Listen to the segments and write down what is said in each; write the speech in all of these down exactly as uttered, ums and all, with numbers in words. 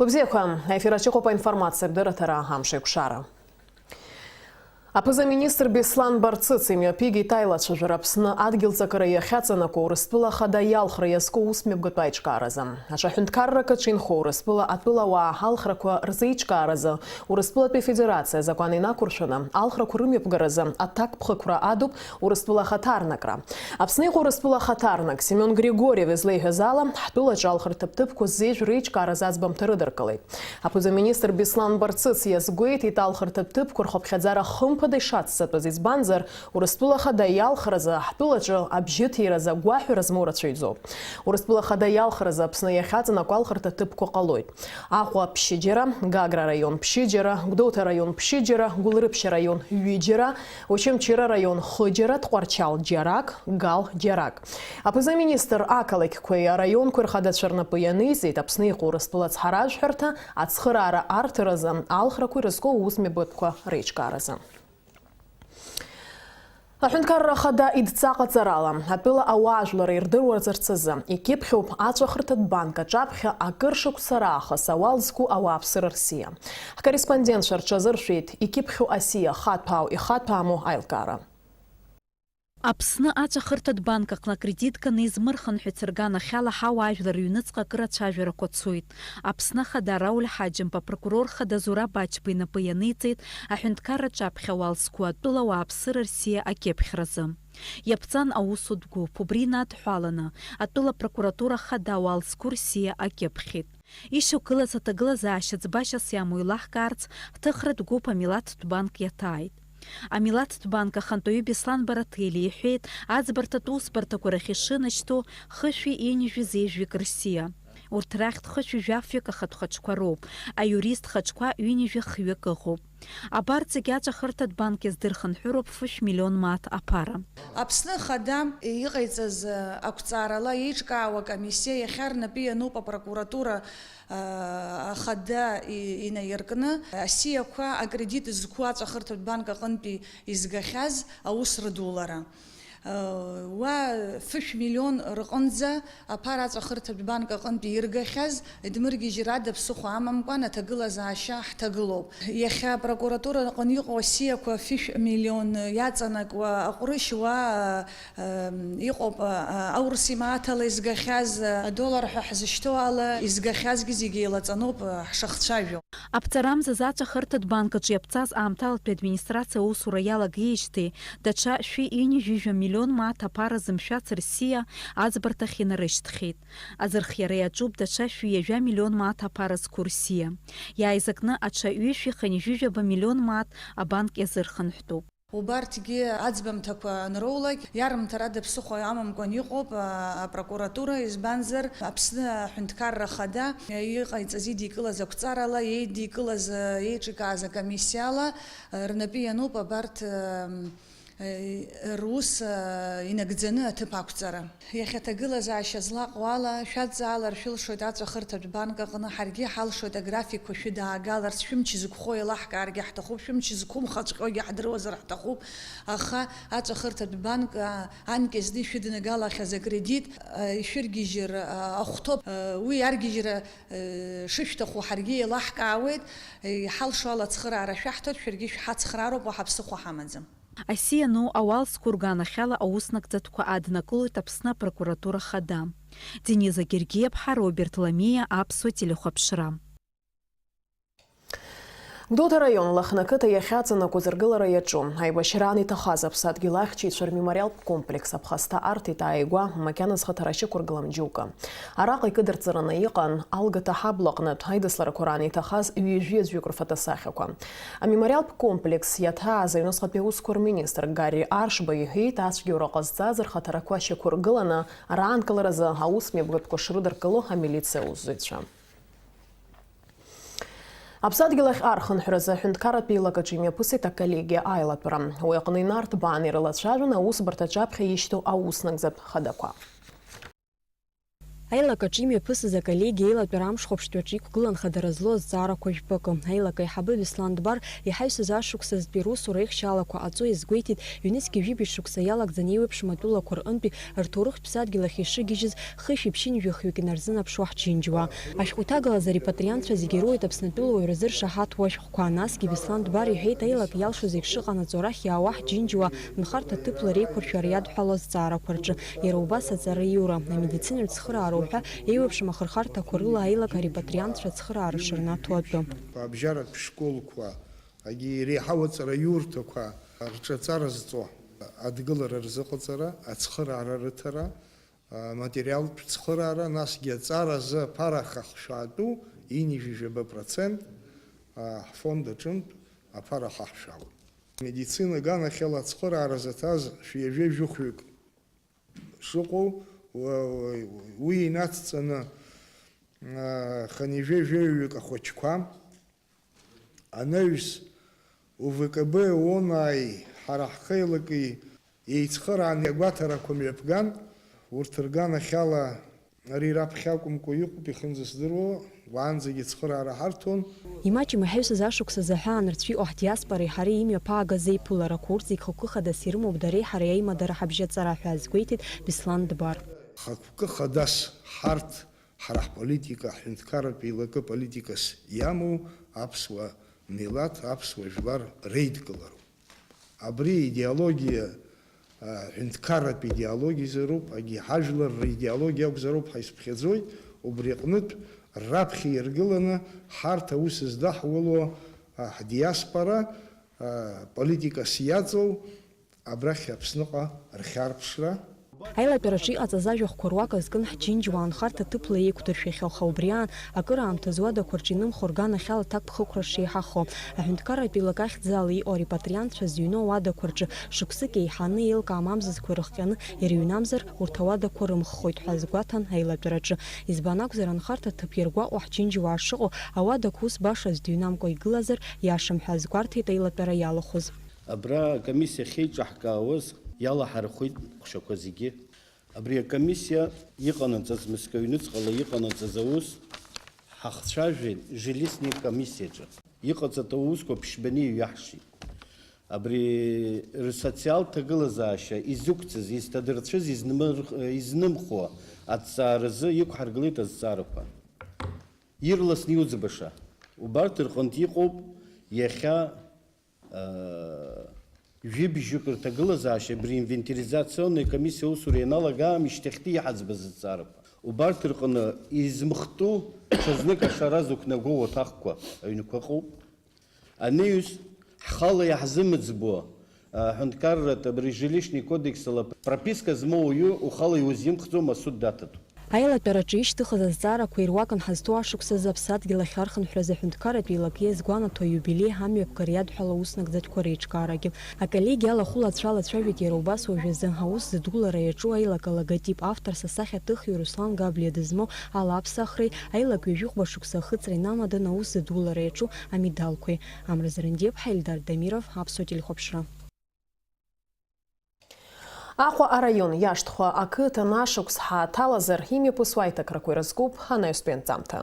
Быбзиақәа, аефир аҿы иҟоуп аинформациатә дырраҭара Амшеикәшара. Аԥыза-министр Беслан Барцыц имҩаԥигеит аилацәажәара Аԥсны адгьыл ҵакыра иахьаҵанакуа Урыстәыла Ахада иалхра иазку усмҩаԥгатә аиҿкааразы. Аҽа ҳәынҭқаррак аҿы инхо Урыстәыла атәылауаа алхрақәа рзеиҿкааразы Урыстәылатәи Афедерациа азакәан инақәыршәаны алхрақәа рымҩаԥгаразы аҭакԥхықәра адуп Урыстәыла ахаҭарнакра. Аԥсны иҟоу Урыстәыла ахаҭарнак Семион Григориев излеиҳәаз ала, ҳтәылаҿы алхырҭа ҭыԥқәа зежә реиҿкааразы аӡбамҭа рыдыркылеит. Аԥыза-министр Беслан Барцыц иазгәеиҭеит алхырҭатә ҭыԥқәа рхыԥхьаӡара хымԥада ишацҵатәыз, избанзар, Урыстәыла Ахада иалхразы ҳтәылаҿы абжьыҭиразы агәаҳәара змоу рацәаҩӡоуп. Урыстәыла Ахада иалхразы Аԥсны иахьаҵанакуа алхырҭа ҭыԥқәа ҟалоит. Аҟәа ԥшьыџьара, Гагра араион ԥшьыџьара, Гәдоуҭа араион ԥшьыџьара, Гәылрыԥшь араион ҩыџьара, Очамчыра араион хыџьара, Тҟәарчал џьарак, Гал џьарак. Аԥыза-министр ақалақьқәеи араионқәеи рхадацәа рнапы ианиҵеит Аԥсны иҟоу Урыстәыла ацҳаражәҳәарҭа ацхыраара арҭаразы алхрақәа ирызку аусмҩаԥгатәқәа реиҿкааразы. Аҳәынҭқарра Ахада идҵа ҟаҵарала, атәыла ауаажәлар ирдыруазарц азы икьыԥхьуп аҵәахырҭатә банк аҿаԥхьа акыр шықәса раахыс ауал зқәу ауааԥсыра рсиа. Ҳкорреспондентцәа рҽазыршәеит икьыԥхьу асиа хатәаау ихатәаму аилкаара. Аԥсны аҵәахырҭатә банк аҟны акредитқәа неизмырхынҳәы ицырган ахьала ҳауаажәлар рыҩныҵҟа акыр ацәажәарақәа цоит. Аԥсны Ахада Рауль Ҳаџьымба апрокурор хада Зураб Ачба инапы ианиҵеит аҳәынҭқарра аҿаԥхьа ауал зқәу атәыла ауааԥсыра рсиа акьыԥхьразы. Иаԥҵан аусутә гәыԥ, убри инадҳәаланы, атәыла апрокуратура хада ауал зқәу рсиа акьыԥхьит. Ишьақәгылаз аҭагылазаашьа ӡбашьас иамоу еилаҳкаарц, ҳҭыхратә гәыԥ амилаҭтә банк иаҭааит. Амилаҭтә банк ахантәаҩы Беслан Бараҭели иҳәеит, аӡбарҭатә усбарҭақәа рахь ишынашьҭоу хышәи ҩынҩажәи зежәҩык рсиа. Урҭ рахьтә хышәи жәафҩык ахатә хаҿқәа роуп, аиурист хаҿқәа ҩынҩажәи хҩык ыҟоуп. Абарҭ зегьы аҵәахырҭатә банк иаздырхынҳәыроуп фышә миллион мааҭ аԥара. Аԥсны Ахада иҟаиҵаз ақәҵарала еиҿкаауа акомиссиа иахьа рнапы иануп апрокуратура Ахада инаиркны асиақәа акредит зқәу аҵәахырҭатә банк аҟынтәи изгахьаз аус рыдулара. Уа фышә миллион рҟынӡа аԥара аҵәахырҭатә банк аҟынтәи иргахьаз дмыргьежьрада ԥсыхәа амамкәан аҭагылазаашьа ҳҭагылоуп. Иахьа апрокуратура аҟны иҟоу асиақәа фышә миллион иаҵанакуа аҟәрышь уа Иҟоуп, аурыс имааҭ ала изгахьаз, адоллар ҳәа ҳзышьҭоу ала изгахьазгьы зегьы еилаҵаноуп, ҳшахцәажәо. Аԥҵарамза заҵәахырҭатә банк аҿы иаԥҵаз аамҭалатәи администрациа аусура иалагеижьҭеи даҽа шәи ҩынҩажәи жәа миллион мааҭ аԥара зымшәац рсиа аӡбарҭахь инарышьҭхьеит. Аӡырхиара иаҿуп даҽа шәи ҩажәа миллион мааҭ аԥара зқәу рсиа. Иааизакны аҽа ҩышәи хынҩажәи жәаба миллион мааҭ абанк иазырхынҳәтәуп. Убарҭгьы аӡбамҭақәа анроулак, иарымҭарада ԥсыхәа амамкәан иҟоуп, а, апрокуратура, избанзар, Аԥсны аҳәынҭқарра ахада иҟаиҵаз идикылаз ақәҵарала, еидикылаз, еиҿикааз акомиссиала, рнапы иануп абарҭ, м, рус, а, инагӡаны аҭыԥ ақәҵара. Иахьа аҭагылазаашьа злаҟоу ала, шәадҵаалар шәылшоит аҵәахырҭатә банк аҟны, ҳаргьы иҳалшоит аграфикқәа шәыдаагаларц, шәымч зықәхо еилаҳкааргьы ҳҭахуп, шәымч зқәымхаҵәҟьогьы ҳдыруазар ҳҭахуп, аха аҵәахырҭатә банк, а, анкьа зны ишәыднагалахьаз акредит, а, ишәыргьежьыр, а, ахәҭоуп, а, уи аргьежьра, а, шышәҭаху ҳаргьы еилаҳкаауеит, а, иҳалшо ала ацхыраара шәаҳҭоит, шәаргьы шәҳацхраароуп, уаҳа ԥсыхәа ҳамаӡам. Асиа ану ауал зқәу рганахьала аус нагӡатәқәа аднакылоит Аԥсны апрокуратура хада. Дениза Гергиаԥҳа, Роберт Ламиа, Аԥсуа телехәаԥшра. Гәдоуҭа араион Лыхны ақыҭа иахьаҵанакуаз аргылара иаҿу, аибашьраан иҭахаз аԥсадгьыл ахьчаҩцәа рмемориалтә комплекс аԥхасҭа арҭеит ааигәа макьана зхаҭара шьақәыргылам џьоукы. Араҟа икыдырҵараны иҟан Алгата ҳабла аҟнытә аидысларақәа раан иҭахаз ҩажәи аӡәҩык рфотосахьақәа. Амемориалтә комплекс иаҭааз аҩныҵҟатәи аусқәа рминистр Гарри Аршба иҳәеит, ацәгьоура ҟазҵаз рхаҭарақәа шьақәыргыланы раанкыларазы аусмҩаԥгатәқәа шрыдыркыло амилициа аусзуҩцәа. Аԥсадгьыл ахь архынҳәразы аҳәынҭқарратә еилакаҿы имҩаԥысит аколлегиа аилатәара. Уи аҟны инарҭбааны ирылацәажәон аусбарҭа аҿаԥхьа ишьҭоу ауснагӡатә хадақәа. Аилак аҿы имҩаԥысыз аколлегиа аилатәара амшхәаԥштәи аҿы иқәгылан хадара злоу азҵаарақәа жәпакы. Аилак аиҳабы Беслан Дбар иҳаҩсыз ашықәсазтәи русура ихьчалақәа ҟаҵо иазгәеиҭеит, ҩнызқьи жәибжь шықәса иалагӡаны еиуеиԥшым атәылақәа рҟынтәи рҭоурыхтә ԥсадгьыл ахь ишыгьежьыз хышәи ԥшьынҩажәи хҩык инарзынаԥшуа ҳџьынџьуа. Ашәҟәҭагалаз арепатриантцәа зегьы ироуеит Аԥснытәыла уаҩразы ршаҳаҭуа ашәҟәқәа. Насгьы Беслан Дбар иҳәеит, аилак иалшо зегь шыҟанаҵо арахь иаауа ҳџьынџьуа нхарҭа ҭыԥла иреиқәыршәара иадҳәалоу азҵаарақәа рҿы. Иара убас аҵараиура, амедицинатә цхыраара уҳәа еиуеиԥшым ахырхарҭақәа рыла аилак арепатриантцәа ацхыраара шырнаҭо атәы. Абжьаратә школқәа, агьи иреиҳау аҵараиурҭақәа рҿы аҵара зҵо адгылара рзыҟаҵара, ацхыраара рыҭара, а, материалтә цхыраара, насгьы аҵара азы аԥара ахьахшәаатәу ҩынҩажәи жәаба процент, а, ҳфонд аҿынтә аԥара ахьаҳшәаауеит. Медицина аганахьала ацхыраара заҭаз шәи ҩажәи жәохәҩык шыҟоу, уа-, уа-, уи инацҵаны, а, хынҩажәи жәаҩаҩык ахәыҷқәа, анаҩс У В К Б, ООН-ааи ҳара ҳхеилаки еицхырааны агәаҭарақәа мҩаԥган, урҭ рганахьала ари раԥхьа акәымкәа иҟоуп, ихьынӡасдыруа, уаанӡагьы ацхыраара ҳарҭон. Имаҷым иҳаҩсыз ашықәсазы аҳәаанырцә иҟоу ҳдиаспореи ҳареи имҩаԥаагаз еиԥыларақәа, урҭ зегь хықәкы хадас ирымоуп дареи ҳареи аимадара ҳабжьаҵара ҳәа азгәеиҭеит Беслан Дбар. Хықәкы хадас ҳарҭ, ҳара ҳполитика, ҳҳәынҭқарратә еилакы политикас иамоу аԥсуа милаҭ, аԥсуа жәлар реидкылароуп. Абри идеологиа, а, ҳәынҭқарратә идеологиазароуп, агьи ҳажәлар ридеологиа акәзароуп ҳәа исыԥхьаӡоит, убри аҟнытә раԥхьа иргыланы ҳарҭ аус здаҳуло, а, ҳдиаспора, а, политикас иаҵоу, абрахь Аԥсныҟа рхьарԥшра. Аилатәараҿы иҟаҵаз ажәахәқәа руак азкын ҳџьынџьуаа анхарҭа ҭыԥла еиқәдыршәахьоу, аха убри аан акыраамҭазы уадақәа рҿы инымхо рганахьала ҭакԥхықәра шеиҳахо. Аҳәынҭқарратә еилакы ахьӡала иҟоу арепатриантцәа зыҩноу ауадақәа рҿы шықәсык еиҳаны еилкаам амзызқәа ирыхҟьаны ирыҩнамзар, урҭ ауадақәа рымххоит ҳәа азгәаҭан аилатәараҿы. Избан акәзар, анхарҭа ҭыԥ иаргәаҟуа ҳџьынџьуаа шыҟоу, ауадақәа ус баша здыҩнамкәа игылазар иашам ҳәа азгәарҭеит аилатәара иалахәыз. Абра акомиссиа ахьеиҿаҳкаауаз иалаҳархәит ҟәшақәа зегьы. Абри акомиссиа иҟанаҵаз, мызкы аҩныҵҟала иҟанаҵаз аус ҳахцәажәеит жилищный комиссиаҿы. Иҟаҵатәу аусқәа ԥшьбаны иҩаҳшеит. Абри рсоциалтә ҭагылазаашьа изықәҵыз, изҭадырцәыз, изнымыр-, изнымхо аҭҵааразы иқәҳаргылеит азҵаарақәа. Ирласны иуӡбаша. Убарҭ рҟынтә иҟоуп иахьа, аа, жәибжьҩык рҭагылазаашьа абри инвентаризационный комиссиа аусура ианалага аамышьҭахьтәи иҳаӡбаз азҵаарақәа. Убарҭ рҟны измыхтәу ҽазнык ашара зықәнаго уаҭахқәа аҩнқәа ыҟоуп. Анаҩс, ҳхала иаҳзымыӡбо, аҳәынҭқарратә абри жилищный кодекс ала прописка змоу уаҩы ухала иузимхӡом, асуд даҭатәуп. Аилатәараҿы ишьҭыхыз азҵаарақәа ируакын ҳазҭоу ашықәсазы аԥсадгьыл ахь архынҳәразы аҳәынҭқарратә еилакы иазгәанаҭо аиубилеи амҩаԥгареи иадҳәалоу аус нагӡатәқәа реиҿкаарагьы. Аколлегиа алахәыла ацәа алацәажәеит иара убас уажәазы аус зыдулара иаҿу аилак алоготип авторс асахьаҭыхҩы Руслан Габлиа дызмоу алаԥсахреи, аилак ҩажәи хәба шықәса ахыҵра инамаданы аус зыдулара иаҿу амедалқәеи. Амра Зарандиаԥҳа, Ельдар Дамиров, Аԥсуа телехәаԥшра. Аҟәа араион Иашҭхәа ақыҭан ашықәс ҳааҭалазар, имҩаԥысуа аиҭакрақәа ирызкуп анаҩстәи анҵамҭа.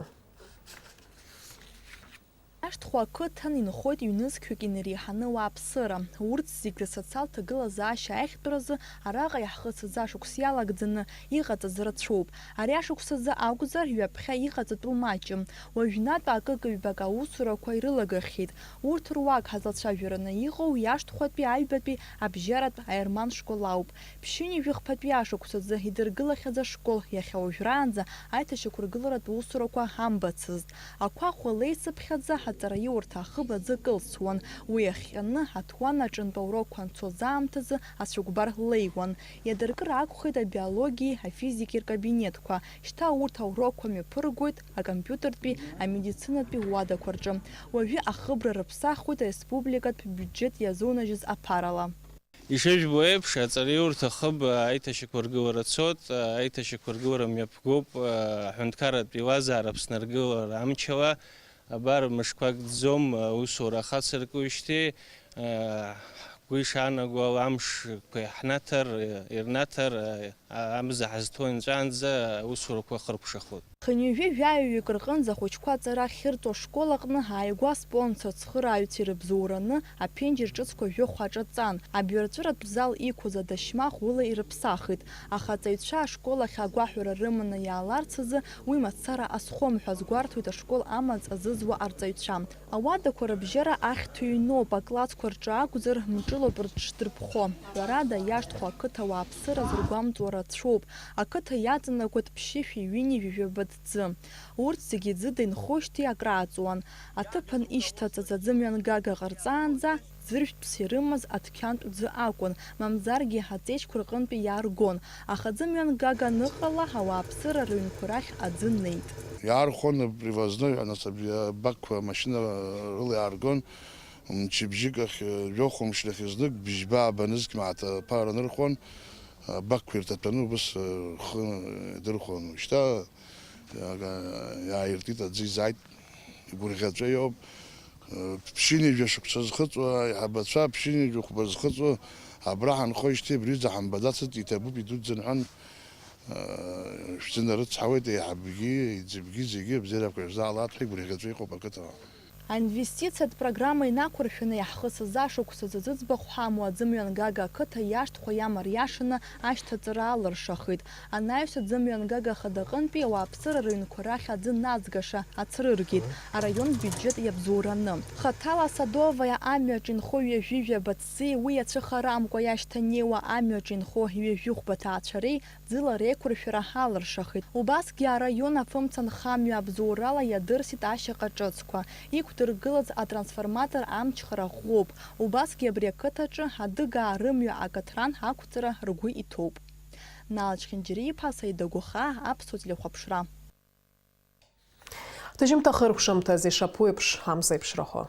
Иашҭхәа ақыҭан инхоит ҩнызқьҩык инареиҳаны ауааԥсыра. Урҭ зегь рсоциалтә ҭагылазаашьа ахьтәразы араҟа иаҳхысыз ашықәс иалагӡаны иҟаҵаз рацәоуп. Ари ашықәсазы акәзар, ҩаԥхьа иҟаҵатәу маҷым. Уажәнатә акык-ҩбак аусурақәа ирылагахьеит. Урҭ руак ҳазлацәажәараны иҟоу Иашҭхәатәи аҩбатәи абжьаратә аерман школ ауп. Ԥшьынҩажәи хԥатәи ашықәсазы идыргылахьаз ашкол иахьа уажәраанӡа аиҭашьақәыргыларатә усурақәа амбацызт. Ақәахә леисыԥхьаӡа аҵараиурҭа ахыб аӡы кылсуан. Уи иахҟьаны аҭуан аҿынтә аурокқәа анцоз аамҭазы ацәыкәбар леиуан. Иадыркыр акәхеит абиологиеи афизикеи ркабинетқәа. Шьҭа урҭ аурокқәа мҩаԥыргоит акомпиутертәи, амедицинатәи уадақәа рҿы. Уажәы ахыбра рыԥсахуеит ареспубликатә биуџьет иазунажьыз аԥарала. Ишыжәбо еиԥш, аҵараиурҭа хыб аиҭашьақәыргылара цоит, аиҭашьақәыргылара мҩаԥгоуп, аҳәынҭқарратә еилазаара Аԥсны аргылара амчала. Абар, мышқәак ӡӡом, аусура ахацыркуеижьҭеи, ҳгәы ишаанаго ала амшқәа иаҳнаҭар, ирнаҭар, Амза ҳазҭоу инҵәаанӡа аусурақәа хыркәшахоит. Хынҩажәи жәаҩаҩык рҟынӡа ахәыҷқәа аҵара ахьырҵо ашкол аҟны ааигәа аспонсор цхырааҩцәа ирыбзоураны аԥенџьыр ҿыцқәа жәохә аҿаҵан. Абаҩрҵәыратә зал иқәыз адашьмахә ула ирыԥсахит. Аха аҵаҩцәа ашкол ахь агәаҳәара рыманы иааларц азы уи мацара азхом ҳәа азгәарҭоит ашкол амаҵ азызуа арҵаҩцәа. Ауадақәа рыбжьара ахьҭа ҩноуп, аклассқәа рҿы акәзар, мҿылоуп рыҽдырԥхо. Ҳәарада, иашҭхәа ақыҭа ауааԥсыра зыргәамҵуа рацәоуп. Ақыҭа иаҵанакуеит ԥшьышәи ҩынҩажәи жәаба ҭӡы. Урҭ зегьы ӡыда инхоижьҭеи акрааҵуан. Аҭыԥан ишьҭаҵаз аӡымҩангага ҟарҵаанӡа, ӡыржәтәыс ирымаз адәқьантә ӡы акәын, мамзаргьы аҵеиџьқәа рҟынтәи иааргон. Аха аӡымҩангага аныҟала, ауааԥсыра рыҩнқәа рахь аӡы неит. Иаархон привозной, нас абри абакқәа машьына рыла иааргон. Мчыбжьык ахь, жәохә мшын ахь знык, бжьба ааба нызқь мааҭ аԥара нырхуан. Абакқәа ирҭаҭәаны убыс рхы идырхуан. Шьҭа иааиртит, аӡы изааит. Игәырӷьаҵәа иоуп. Ԥшьынҩажәа шықәса зхыҵуа аиҳабацәа, ԥшьынҩажәа хәба зхыҵуа абра ҳанхоижьҭеи абри аҩыза ҳамбаӡацызт, иҭабуп, идуӡӡан ҳәан, шәзынарыцҳауеит, еиҳабгьы, еиҵыбгьы зегьы абзиарақәа шәзаалааит ҳәа игәырӷьаҵәа иҟоуп ақыҭауаа. Аинвестициатә программа инақәыршәаны иаҳхысыз ашықәсазы зыӡбахә ҳамоу аӡымҩангага ақыҭа иашҭхәа иамариашаны ашьҭаҵара алыршахеит. Анаҩс аӡымҩангага ахадаҟынтәи ауааԥсыра рыҩнқәа рахь аӡы назгаша ацрыргеит, араион биуџьет иабзоураны. Хаҭала Садоваиа амҩаҿ инхо ҩажәи жәаба ҭӡеи уи иацәыхарамкәа иашьҭанеиуа амҩаҿ инхо ҩажәи хәба ҭаацәареи ӡыла реиқәыршәара алыршахеит. Убасгьы араион афымца нхамҩа абзоурала иадырсит ашьаҟа ҿыцқәа. Иқәдыргылаз атрансформатор амчхара ӷәӷәоуп. Убасгьы абри ақыҭаҿы адыгаа рымҩа акаҭран ақәҵара ргәы иҭоуп. Нал Чхинджери-иԥа, Саида Гәыхаа, Аԥсуа телехәаԥшра. Ҭыжьымҭа хыркәшамҭаз ишаԥу еиԥш, амза еиԥшрахо.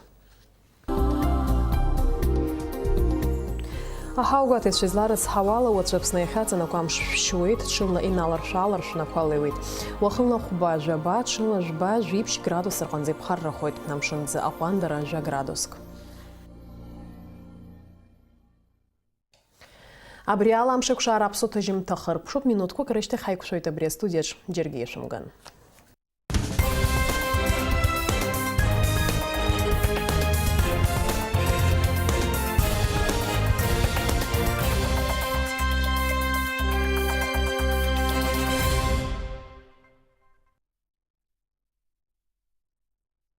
Аҳауагәаҭаҩцәа изларыцҳауала, уаҵәы Аԥсны иахьаҵанакуа амш шәшьуеит, ҽынла иналаршә-ааларшәны ақәа леиуеит. Уахынла хәба, жәаба, ҽынла жәба, жәиԥшь градус рҟынӡа иԥхаррахоит, амшын аӡы аҟәандара жәа градуск. Абри ала амш еиқәшара аԥсуа ҭыжьымҭа хыркәшоуп, минуҭқәак рышьҭахь ҳаиқәшәоит абри астудиаҿ, џьаргьы ишәымган.